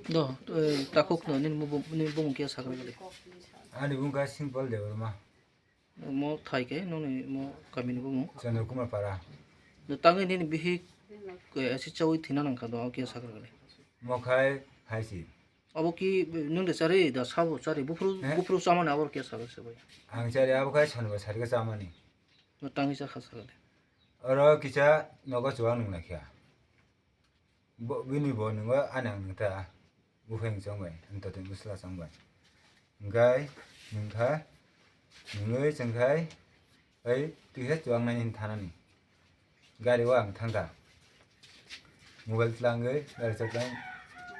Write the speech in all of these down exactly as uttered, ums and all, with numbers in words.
Do, eh, takhuk no, nini bumung, nini bumung khe sakra gale. Ani bumung khe Simple Debbarma. Mo thai khe, noni mo kami ni bumung. Chandra Kumar Para. Do tangwi nini bihik, eh, acid chawi thina nangkha do, khe sakra gale. Mo khai, khai si. Abo ki, nung de chari, da sabo chari, buphuru, Eh? Buphuru chamani abo khe sakra se bai. Ang chari abo khai sanba sarga chamani. Do tangwi chakha sakra gale. Oro kisa nogo chuwang nung naikha. Bo, bini bo nungo ani ang nungta, buphang chong bai, ang totwi bwsla chong bai. Hingkai nungkha, nungwi chwngkhai, ai, twiha chuwang nai hin thanani. Gari o ang thangkha. Mobile tlangwi, gari chaklang,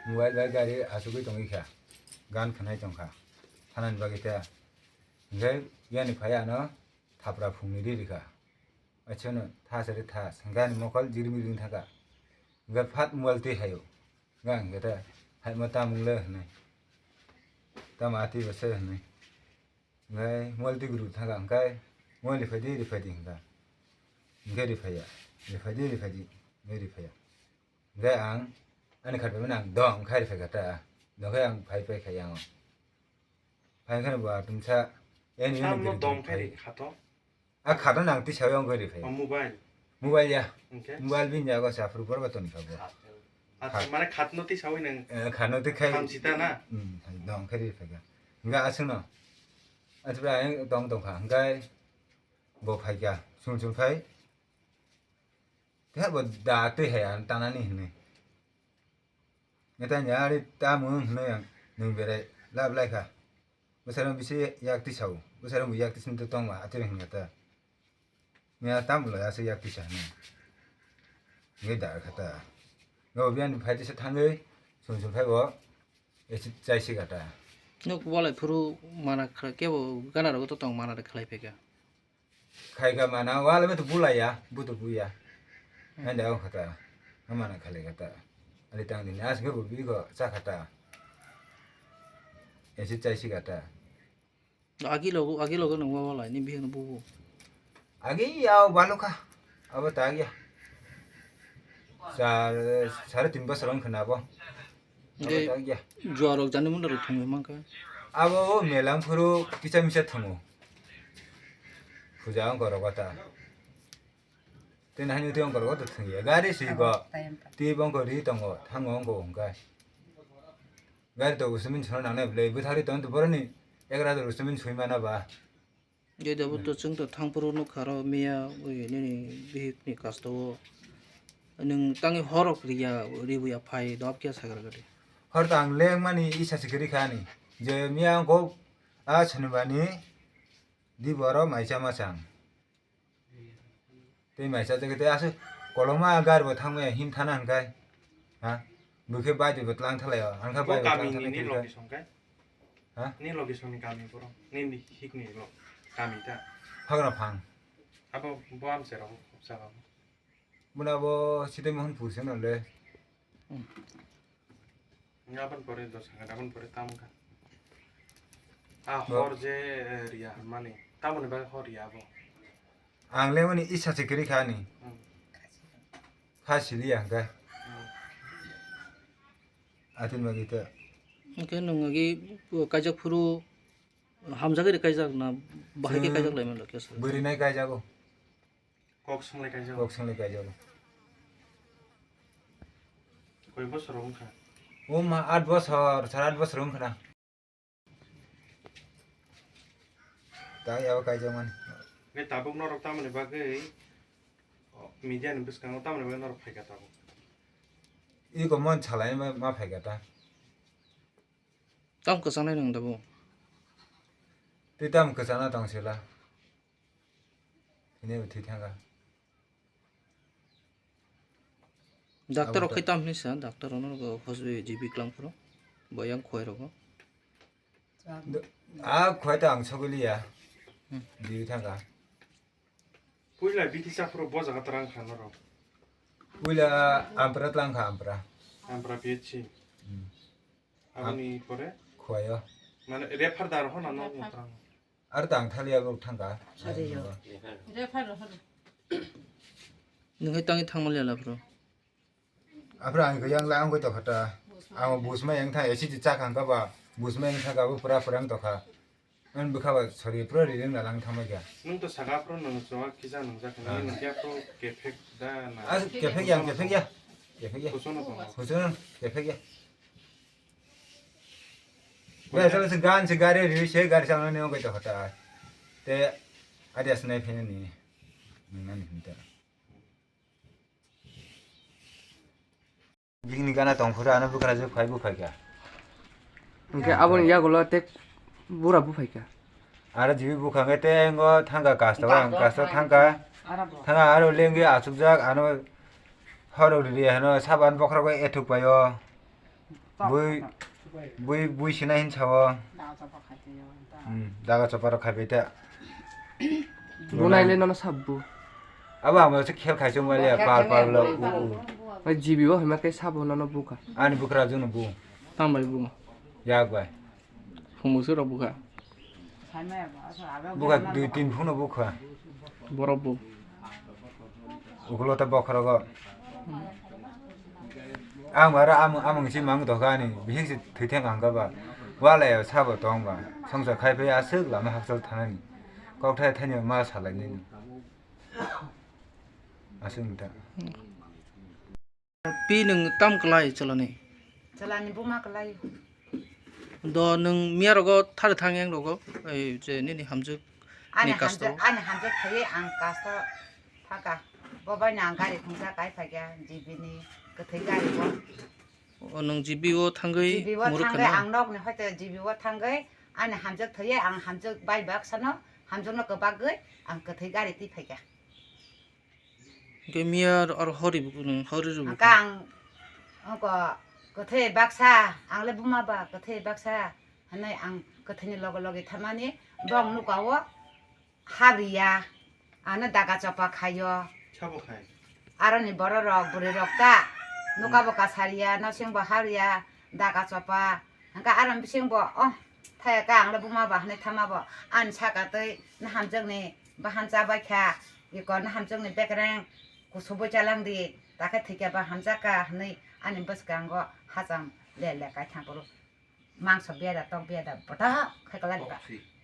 mobile bai gari achugwi tongwi kha. Gan khanai tongkha. Thanani bagwi ta. Hingkai yani phai ano thapra phungni ri rikha. Achano tha sari tha, sangani mokol jirmi ring thaka. Ga phat mobile twi hayo. Ga ang gata, hai ma tamung le hwnwi. Tama ati basa hwnwi. Ngai mobile twi guru thaka, hingkai mobile riphai di, riphai di hingka. Hingkai riphai ya. Riphai di, riphai di. Ngai riphai ya. Hingkai ang, ani khat bai nang dong, hingkai riphai kata. Dong khai ang phai phai khai ang. Phai khai ba tumsa, yani Samno yani dong guru khai phai. Khato. A khatno nang twi sawi wng gori phai. O mobile. Mobile ya. Hwnkhe? Mobile bini yago sa phuru borok toni kha bo. Acha, khat. Mane khatno twi sawi nang. Eh, khatno twi khai. Thamsita na? Hmm, dong khai ri phai kha. Hingga aswkno. Acha bra ang tong tong kha. Hingga bo phai kha. Sung sung phai. Tei bo da twi hai ang tanani hinwi. Neta ni ari tamo hwnwi ang nwng berai lab lai kha. Bwsarok bisi yak tisa o. Bwsarok bo yak tisa tong ba atwrwng hwnwi ta. Miya tamo lo aswk yak tisa hwnwi. Nge da kha ta. Ngo biyan phai tisa thangwi sum sum phai bo. Esi chai si kha ta. Nuk walai phuru mana kha kebo gana rogo to tong mana de khlai phaikha. Khai kha mana, wale me to bulai ya, bu to bu ya. Hmm. Ande o kha ta, mana khalai kha ta. Ali tang ni nas ke bu bi ko cha kha ta. Esi chai si kha ta. Agi logo, agi logo nang walai ni bihik no bu bu. Agi ya o balu kha. Abo ta agi ya. Sar, sare tin bosor wng kha na bo. Hingke juarok jani munda rok thwngwi mankha. Abo o mela wngphuru kisa misa thwngo. Puja wngkha rok ta. Tei haino tei wngkha rok ta thwngya. Gari si go. Tei bo wngkha ri tongo. Thango wngkha hwnkhe. Gari to usumin sono nangnai bwlai. Bwthari tong to boroni egra to usumin soi mana ba. Je dabo to chwng to thangphuru nukha ro miya ui nini bihik ni kasto o. Nwng tangwi horok riya ribuya phai dob khe sagra gari. Hor tang lengmani isa sikiri khani. Je miya ko a swnibani di boro maisa masang. Tei maisa jagate aswk koloma gari bo thangmaya hin thana hwnkhai. Ha? Bwkhe bai twi bo tlang thalai o. Hwnkhai bai bo tlang thalai khe. Location khe? Ha? Ni location ni kami boro. Ni ni hik ni lo kami ta. Hagra phang. Abo bo amse rok khopsa rok. Buna bo site mohon pur se no le. Hmm. Aboni pore dos hajar, aboni pore tamo kha. A hor je, eh, riya mani. Tamoni bagwi hor riya abo. Ang le mani isa se kiri kha ni. Hmm. Kha sili ya ga. Hmm. Atin magi ta. Oke, nung agi kaijak phuru hamjagwi kaijak na bahai khe kaijak lai man lo kesa. Bwrwi nai kaijago. Kok swnglaikaijago. Kok swnglaikaijago. Koi bosor wngkha? O ma, aat bosor, sara aat bosor wngkha na. Tei abo kaijakmani. Nai tabuk norok tamoni bagwi, o, media ni bwskango tamoni bagwi norok phaikha tabuk? Iko mon salai ma, ma phaikha ta. Tam kwchangnai nwng tabuk? Tei tam kwchangna tong sila. Hwnwi bo thwi thangkha. Doctor rok khai tam hinwi sa, doctor rok no hos-, G B klang phuru bo yang khwai rogo. A khwai ta ang sogwi liya. Hmm. G B thangkha. Puila bithi cha phuru bo jaga twrang kha norok. Puila ampra twlang kha ampra. Ampra P H C. Hmm. Aboni pore? Khwai o. Mane refer da rw hwnna no twrang. Ar tang thaliya bo thangkha. Sari yo. Refer rw hwnna. Nwng hai tangwi thangma liya la bro. Aphra ang yang la ang koi tokha ta. Ang busma yang tha, esi ti chakang ka ba, busma yang tha ka bo pura pura ang tokha. Ang bwkha ba sori pura ri ring lalang thamai ka. Nung to saka pro nung chwa kisa nung jak nung kya pro kefek da na. Ah, kefek ya, kefek ya. Kefek ya. Kusono tongo. Kusono, kefek ya. Bai, salo se gan se gari ri se gari chalo ne ogai to hota. Te adi asnai phene ni. Nang nani hinta. Bini gana tong phuru ano bwkra je phai buphai kha. Hwnkhe aboni yagulo tek bura buphai kha. Aro jibi bukha hwnkhe tengo thangkha kasto, ang kasto thangkha. Thangkha aro lengwi achukjak ano horo riri hano saban bokhorogo ethuk paio. Bui, bui, bui sinai hin sao. Hmm, daga choparo khai bai ta. Bunai le nono sabbu. Abo ang se khel khai chong mali par par lo. Bai jibi o hima ke sabo nono buka. Ani bukra jung bu. Tam bai bu. Yak bai. Phungu se rok buka. Buka dui tin phunu bukha. Borok bu. Ukulo ta bokhorogo. Ang bara amung amung si mang doga ni bihik si thwitheng ang ba. Wala ya sabo tong ba. Songsa khai phai aswk lama hakchal thanani. Kok thai thani ma salai ni. Aswk ta. Pi nwng tam kwlai chwlani? Chwlani buma kwlai. Do nwng miya rogo thari thang yang rogo, ei je nini hamjwk ani ni kasto. Hamjwk, ani hamjwk thaiwi ang kasto thaka. Bo bai no ang gari thungsa kai phaikha, G B ni kwthwi gari bo. O nwng G B o thangwi G B o muruk thangwi khana? Ang nokni hoite G B o thangwi ani hamjwk thaiwi ang hamjwk bai bak sano hamjwk no kwbagwi ang kwthwi gari twi phaikha. Hwnkhe miya aro hori bo, hori rw bo. Hwnkhe ang oko kwthwi baksa, ang le buma ba kwthwi baksa hwnwi ang kwthwini loge loge tharmani bong nuka o habriya, ano daga chopa khaio. Sabo khai? Aroni borok rok, bwrwi rok ta nuka bo kasariya, nosing bo habriya, daga chopa. Hwnkhe aro bising bo, oh, thaya khe ang le buma ba hwnwi thama bo. Ani saka twi na hamjakni bahan chabai kha, iko na hamjakni bekereng kusubui chalang di, takhe thwikhe ba hamjak kha hwnwi ani bwskango hacham le le kai thang phuru. Mangso beda tok beda bothok khai kwlai kha.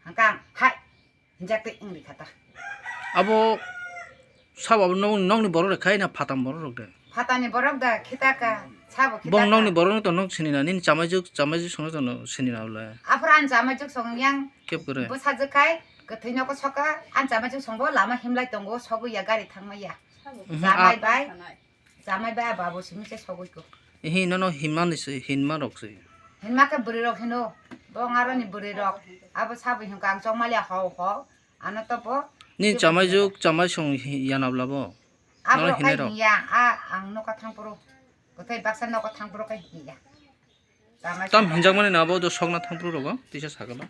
Hwnkhe ang hai Hinjak tei wng rikha ta. Abo sabo abo nong-, nongni borok rok khai na phatam borok rok de? Phatani borok da khita ka, sabo khita ka. Bong nongni borok no to nok sini na, nini chamaijuk, chamaijuk songno to no sini na bole. Aphuru ani chamaijuk song yang. Kep kore. Bwsajwk khai, kwthwi nogo soka, ani chamaijuk songbo lama himlai tongo, sogwi ya gari thangma ya. Mhm, chamai a- bai. Chamai bai abo simi se sogwi ko. Ihi nono hinmani se, hinma rok se. Hinma khe bwrwi rok hino. Bo ngaroni bwrwi rok. Abo sabo hinka ang chongmali hao hao. Ano topo. Ni chamai juk, chamai song hi-, yana bla bo. Abo nono khai hinai rok. Hinya, a ang noka thang poro. Kothai baksa noka thang poro khai hinya. Chamai tam song hinjak mani na bo do sokna thang poro rogo. Tisa sakala.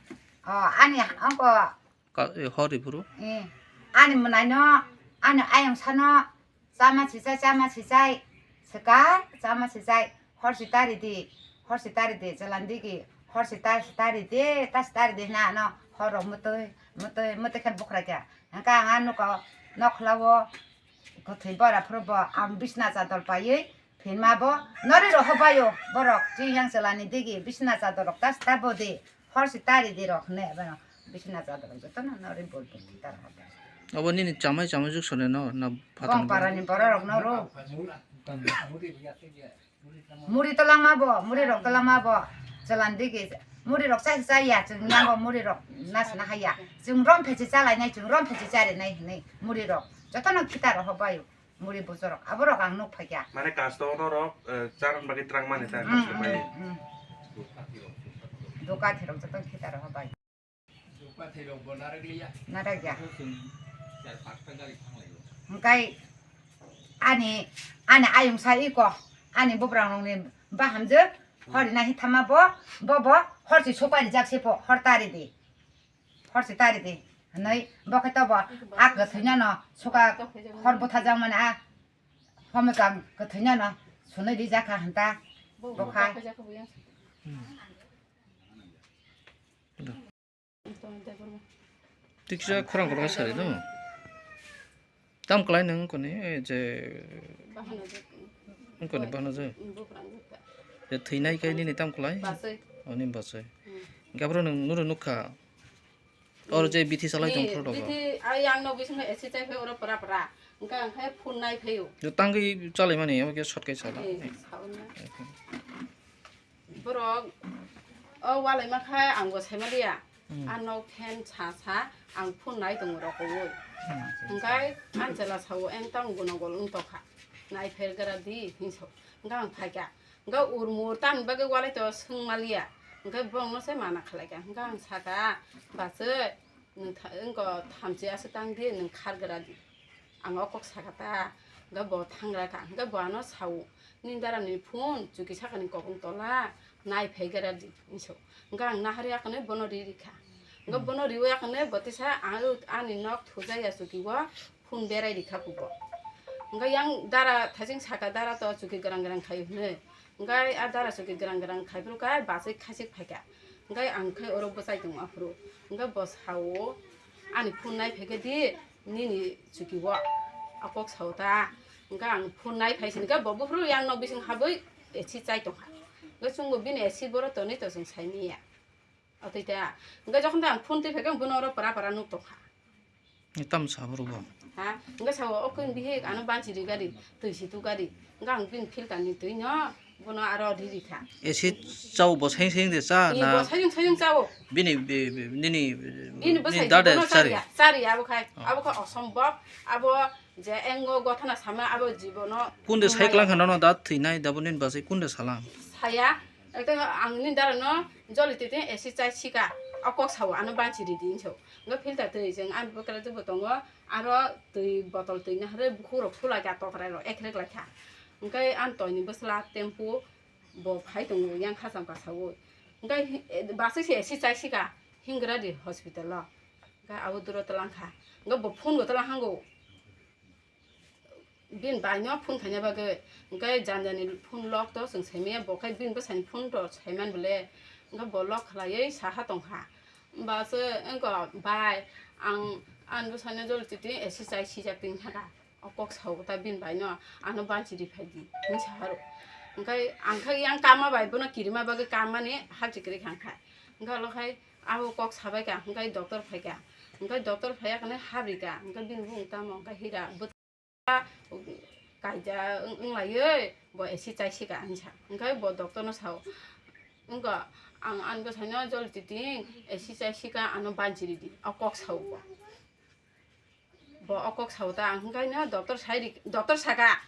O, ani angko. Ka, e, hor ri phuru. E, ani mwnaino, ani ayong sano, chama chichai, chama chichai, swkang, chama chichai, hor si tari di, hor si tari di, jalan digi, hor si ta-, tari di, ta si tari di hwnwi ano hor rok mwtwi, mwtwi, mwtwi khe bukhra kha. Hwnkhe ang a nokha, nokhla o kwthwi bora phuru bo ang bisna chador paiwi, Phinma bo nori rohor baio borok chiyang chalani digi bisina chador rok tas ta bodi hor si tari di rok hwnwi abono bisina chador rok jotono nori bol bol ta rok. Obo nini chamai chamai juk sone no na phatang. Bong parani borok rok no ro. Muri to langma bo, muri rok to langma bo chalan digi muri rok chai chai ya chwng yango muri rok nasna haya chwng rom phechi chalai nai chwng rom phechi chari nai hwnwi muri rok jotono khita rohor baio. Muri bujorok, aborok ang nuk phaikha. Mane kasto ono rok, eh, charwng bagwi twrang mani ta, mm, kasto bai. Mm, mm. Doka thirok joto khita rok bai. Narakya. Hwnkhe ani, ani ayung sa iko, ani bubrang rokni bahamjwk, hori nahi thama bo, bo, bo, hor si sopai rijak se pho, hor tari di. Hor si tari di. Hwnwi bo khe tobo a kwthwino no suka hor butharjak mani a homojang kwthwino no sunwi rijak kha hwnta bo kha. Tiksa khorang khorang sari no. Tam kwlai nung wngkoni, eh, je, wngkoni bahano je. Je thwinai khe nini tam kwlai? Bachwi. O, nini bachwi. Hmm. Hwnkhe aphuru nwng nuro nukha. Oro je bithi salai tong phuru rok. Bithi, ai yang no bisingo esi chai phai oro pura pura. Hwnkhe ang khe phone nai phaio. Jo tangwi chalai mani, abo khe short khe sala. Eh, sauna. Borok o walai ma khe ang bo sai ma liya. Hmm. Ano phen sa sa ang phone nai tongo rokowoi. Hmm. Hwnkhe ang chela sao, "Eng tang bono gol wng tokha. Nai pher gra di," hinwi sao. Hwnkhe ang phaikha. Hwnkhe urmur tamni bagwi walai to swng ma liya. Hwnkhe borokno se mana khlai kha. Hwnkhe ang sakha, "Bachwi, nwng tha-, wngkha thamchi aswk tang di, nwng khar gra di." Ang o kok sakha ta, hwnkhe bo thangra kha, hwnkhe bo ano sao, "Nini dara ni phone, chuki sakani kok wng tola, nai phai gra di," hinwi sao. Hwnkhe ang nahar ya khe bono ri ri kha. Hwnkhe bono riwi ya khe bo tisa ang ani nok thuja ya chuki o phone berai ri kha kubo. Hwnkhe yang dara thajing sakha, "Dara to chuki grang grang khai," hinwi. Hwnkhe a dara chuki grang grang khai phuru khe bachwi khaisik phaikha. Hwnkhe ang khe oro bwchai tongo aphuru. Hwnkhe bo sao, "Ani phone nai phaikhe di, nini chuki o." A kok sao ta. Hwnkhe ang phone nai phai sini khe bo buphuru yang nok bising habwi esi chai tongkha. Hwnkhe chwngbo bini esi boro tonwi to chwng sai manya. Atwi ta. Hwnkhe jokhon ta ang phone twi phaikhe bono oro pora pora nuk tongkha. Tam sa boro bo. Ha? Hwnkhe sao, "O kung bihik, ano banchi ri gari, twi si tu gari." Hwnkhe ang bini filter ni twi no bono aro ri ri kha. Esi chao bo seng seng de cha na? Bo sayung sayung chao. Bini, bi-, bi-, nini, bini bwsai dade bono chari. Chari ya, chari abo khai. Oh. Abo khai osombok, abo je engo gothana sama abo jibono. Kunde sai klang kha nono da thwinai da bo nini bachwi kunde salang? Saya, ekta ang nini dara no joli twi twi esi chai sika, o kok sao ano banchi ri di hinwi sao. Hwnkhe filter twi chwng ani bwkra twi bo tongo, aro twi botol twi nahre bukhuk rok sulai kha tokrai rok ekrek lai kha. Hwnkhe ani toini bwsla tempo bo phai tongo yang khacham kasaui. Hwnkhe bachwi se esi chai sika hingra di hospital o. Hwnkhe abo duro twlang kha. Hwnkhe bo phone bo twlang hango. Bini bai no phone khaina bagwi, hwnkhe jani jani phone lock to chwng sai manya, bo khai bini bwsani phone to sai man bole, hwnkhe bo lock khlaiwi saha tongkha. Ba se wngkha, "Bai, ang ani bwsano jol titi esi chai sijak tong thangkha, o kok sao ta bini bai no, ano banchi ri phai di," hinwi saharo. Hwnkhe ang khai yang kama bai bono kirima bagwi kammani hapchi kwrwi kha hwnkhe. Hwnkhe alo khai abo kok sabai kha, hwnkhe doctor phai kha, hwnkhe doctor phaiya hwnkhe habri kha, hwnkhe bini bumung tamo hwnkhe hira. Kaija wng-, wnglaiwi bo esi chai sika hinwi sa. Hwnkhe bo doctor no sao, wngkha, "Ang ani bwsai no jol titi esi chai sika, ano banchi ri di," o kok sao bo. Bo o kok sao ta, hwnkhe no doctor sai ri, doctor saka,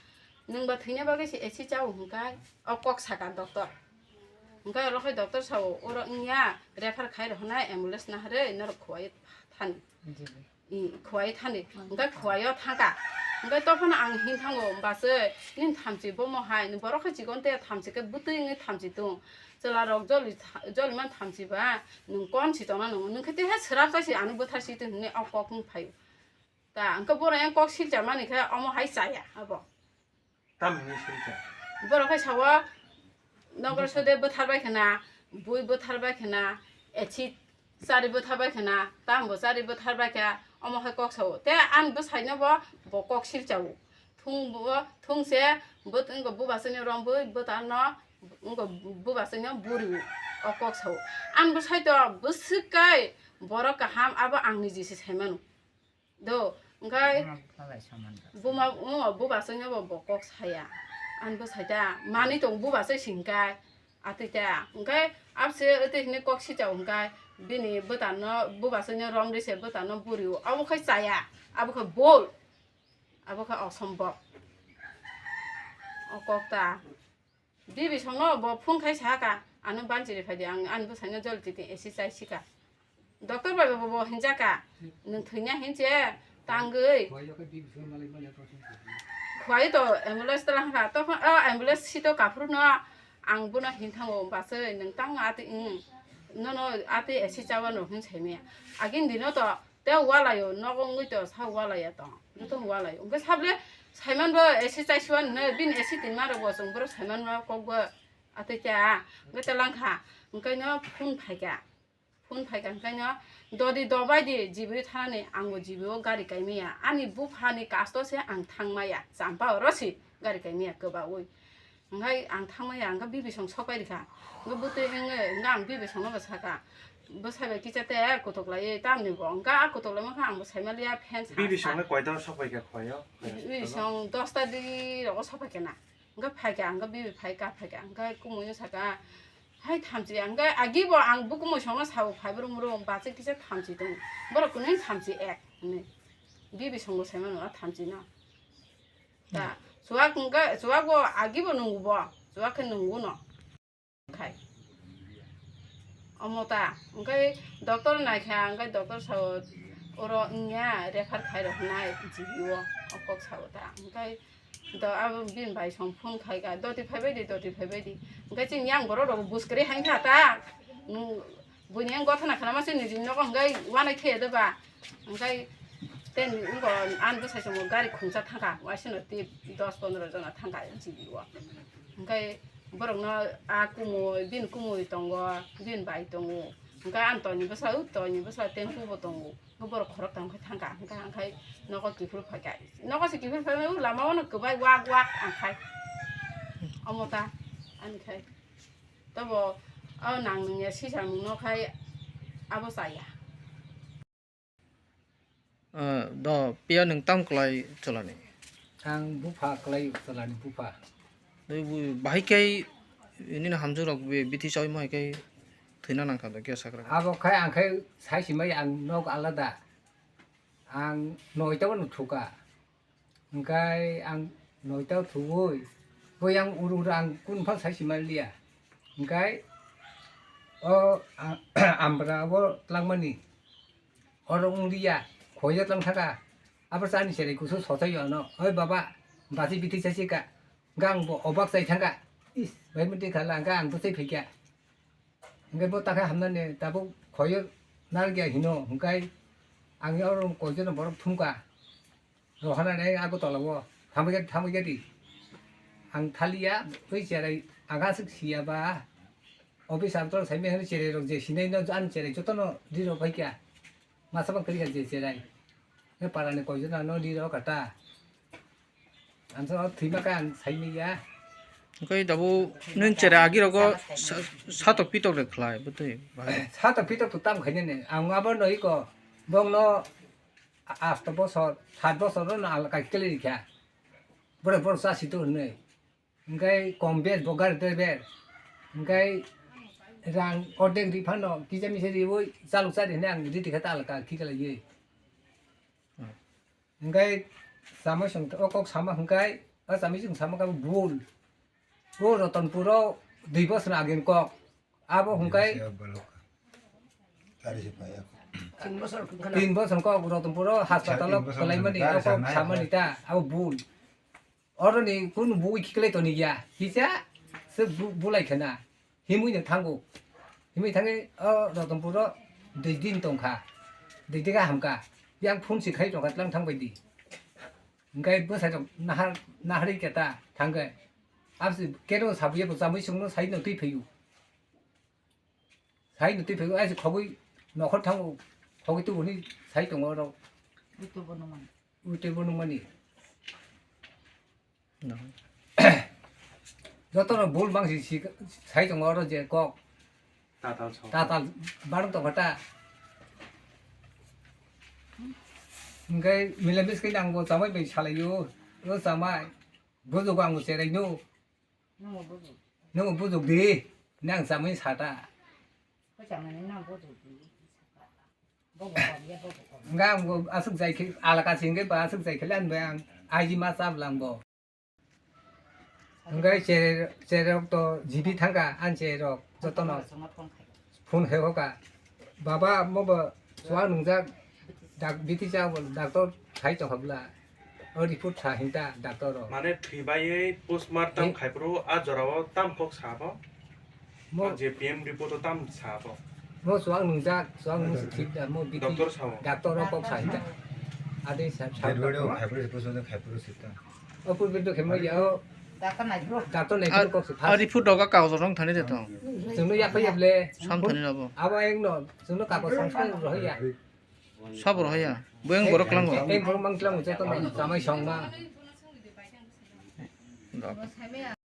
"Nwng ba thwina bagwi se esi chao," hwnkhe o kok saka doctor. Hwnkhe oro khai doctor sao, "Oro wngya, refer khai rw hwnai, ambulance naharwi norok khuwai thani." Khwai thani, hwnkhe khwai o thangkha. Hwnkhe tophano ang hin thango, "Bachwi, nini thamchi bomo hai, nini borok khe chikon te thamchi khe bwtwi wngwi thamchi tung. Chwla rok joli tha-, joli man thamchi ba, nwng kon si tongna nwngo, nwng khe teha swrap chai si ano bwthar si tong," hinwi o kok wng phaio. Ta, hwnkhe bono yang kok silcha mani khe omo hai chaya abo. Tamo hinwi singcha. Borok khe sao, "Nogor sode bwthar bai khna, bui bwthar bai khna, esi chari bwthar bai khna, tambo chari bwthar bai kha," omo hai kok sao. Te ani bwsai no bo, bo kok sil chao. Thung bo, thung se bo, wngkha bubasai no rom bui bwthar no, wngkha bubasai no buri o kok sao. Ani bwsai to bwswk kai borok kaham abo ang niji se sai mano. Do, hwnkhe buma, omo bubasai no bo, bo kok saya. Ani bwsai ta, manwi tong bubasai singkha, atwi ta. Hwnkhe abse atwi hinwi kok sicha hwnkhe bini bwtano, bubasai no romri se bwtano buri o. Abo khe chaya, abo khe bol, abo khe osombok. O kok ta. Bibi songno bo phone khai sahaka, "Ano banchiri phaidi, ang ani bwsaino jol titi esi chai sika." Doctor bai bo, bo hinjaka, "Nwng thwina hinse tangwi." Khwai to ambulance tala hwnka, tokho, o ambulance sito kaphuru no ang bono hin thango, "Bachwi, nwng tang ati, nono ati esi chawa no," hin saimaya. Agin dino to Te walaio, nogo wngwi to sa walaia tong, joto walaio. Hwnkhe sable saimanbo esi chaisuan hwnwi, bini esi tinmarokbo chwng borok saimanma kokbo atwi kha, hwnkhe telangkha, hwnkhe no phone phaikha. Phone phaikha hwnkhe no dodi dobaidi jibrwi thanani, angbo jibrwi o gari kaimaya. Ani buphani kasto se ang thangmaya, champa oro si gari kaimaya kwbaui. Hwnkhai ang thangmaya, hwnkhai bibisong sopai rikha. Hwnkhai bwtwi wngwi, hwnkhai ang bibisongno bo sakha, "Bwsai bai kisa te kotok lai tamni bo?" Hwnkhai a kotok lai mankha ang bo saimaliya, fan sa Bibisong sa. Le koita sopai kha khoyo? Bibisong dosta di rogo sopai kha na. Hwnkhai phai kha, hwnkhai bibi phai kha, phai kha, hwnkhai kumui no sakha, "Hai thamchi," hwnkhai agi bo ang bo kumui songno sao, "Phai brum brum, bacha kisa thamchi tong." Borok kwnwi thamchi ek hwnwi. Bibisong bo saimano a thamchi no. Ta, chuwak wngkha, chuwak bo agi bo nungo bo, chuwak khe nungo no. Khai. Omo ta, wngkhe doctor naikha, wngkhe doctor sao oro wngya, refer khai rok hinai G B o, o kok sao ta. Wngkhe do, abo bini bai song phone khai kha, "Doti phaibai di, doti phaibai di." Wngkhe chini yang borok rok buskri hai kha ta. Nung, buini yang gothana khana ma se niji nogo wngkhe wanai thaya de ba. Hwnkhai ten wngkha, ani bwsai chwngno gari khungsa thangkha, waisano tei dos pondro jona thangkha G B o. Hwnkhai borokno a kumui, bini kumui tongo, bini bai tongo. Hwnkhai ani toini bwsa, o toini bwsa tempo bo tongo. Hwnkhai borok khoroktham khe thangkha, hwnkhai, hwnkhai nogo kiphil phaikha. Nogo se kiphil phaimani o lama o no kwbai wak wak ang khai. Omo ta ani khai. Tobo o nang nungya sisamungno khai abo chaya. Ah, do piya nwng tam kwlai chwlani? Ang bupha kwlai chwlani bupha. Tei bu bahai khe nini hamjwk rok bi bithi chawi mo hai khe thwina nang kha do khe sakra. Abo khai ang khai sai simai ang nok alada. Ang noita o no thuka. Hingkai ang noita thuwi bo yang uru uru ang kun phang sai simaliya. Hingkai o, a-, ambra bo tlangmani. Oro wng liya, khoya tlang thaka. Abo chani serai kusu sochai yo ano. Oi baba, basi bithi chasi ka. Gang bo obak chai thangka. Is, bai mati khala, hingka ang bwsai phaikya. Hingke bo takhe hamnani tabuk khoyo narwkya hino, hingkai ang oro koijono borok thumka. Rohana nei Agartala o, thamwi, thamwi di. Ang thaliya, oi cherai, ang aswk siya ba. Office abtol saimya hwnwi cherai rok je sinai no, ani cherai jotono ri rok phaikya. Masa bang kwrwi kha je cherai. He parani koijono ano ri rok kata. Ang sa thwima kha ang saimya. Hwnkhe tabuk nwng cherai agi rogo sa-, satok pitok rok khlai bwtwi bahai. Satok pitok to tam khainani. Ang abo no iko bongno a-, asto bosor, sat bosor no alka kile rikha. Borok borok chasi to hwnwi. Hingkai kom bes bo gari driver. Hingkai rang ordek ri phano kisa misa riwi chalok chari hwnwi ang riti kha ta alka khiklaiwi. Hmm. Hingkai chamai song o kok sama hingkai o chamai song sama kha bul. O Rotonpuro dui bosor agin kok. Abo hingkai Tin bosor kok Rotonpuro hospital o kwlaimani o kok samani ta abo bul. Oroni kunu bui khiklai toni ya. Kisa se bu-, bulai khena. Himui no thango. Himui thangwi o Rotonpuro dui din tongkha. Dui diga hamka. Yang phone si khai tongkha tlang thang bai di. Hingkai bwsai rok nahar, nahari keta thangkhe. Absi kero sabuya bo chamui songno sai no twi phayu. Sai no twi phayu, aisi khogwi nokhor thango. Khogwi tubuni sai tongo oro. Ui tubo nungmani. Ui tubo nungmani. No. Jotono bul bangsi si-, sai tongo oro je kok. Tatal sok. Tatal barang tongkha ta. Hingke milemis khe nangbo chamai bai salaio. O chamai. Bujugo ang bo cherai no. Nwng bo bujuk. Nwng bo bujuk di. Nang chamai sata. Ko chamai nang bujuk di. Hingke ang bo aswk jai khe alaka se hingke ba aswk jai khe le ang bo ang aji ma chap lang bo. Hingke cherai, cherai rok to G B thangka, ang cherai rok jotono phone khe hoka. Baba mo bo chuwak nungjak, dak-, B T cha bo doctor khai tongkha bwla. O report sa hinta doctor rok. Mane thwi baiwi postmortem khaiphuru a jorao tam kok sa bo? Mo je P M report o tam sa bo? Mo chuwak nungjak, chuwak nung se thik da, mo B T doctor sao? Doctor rok kok sa hinta. Ade sa, sa. Dead body o khaiphuru report o khaiphuru sita. O purbe to khemo ya o. Doctor nai phuru kok se. A report doga kago rong thani de to. Chwngno ya phai ya ble. Sam thani rabo. Abo ek no, chwngno kago sam sam roh ya. Sabo roh ya. Bo eng borok klango. Eng borok mang klango joto no chamai song ma.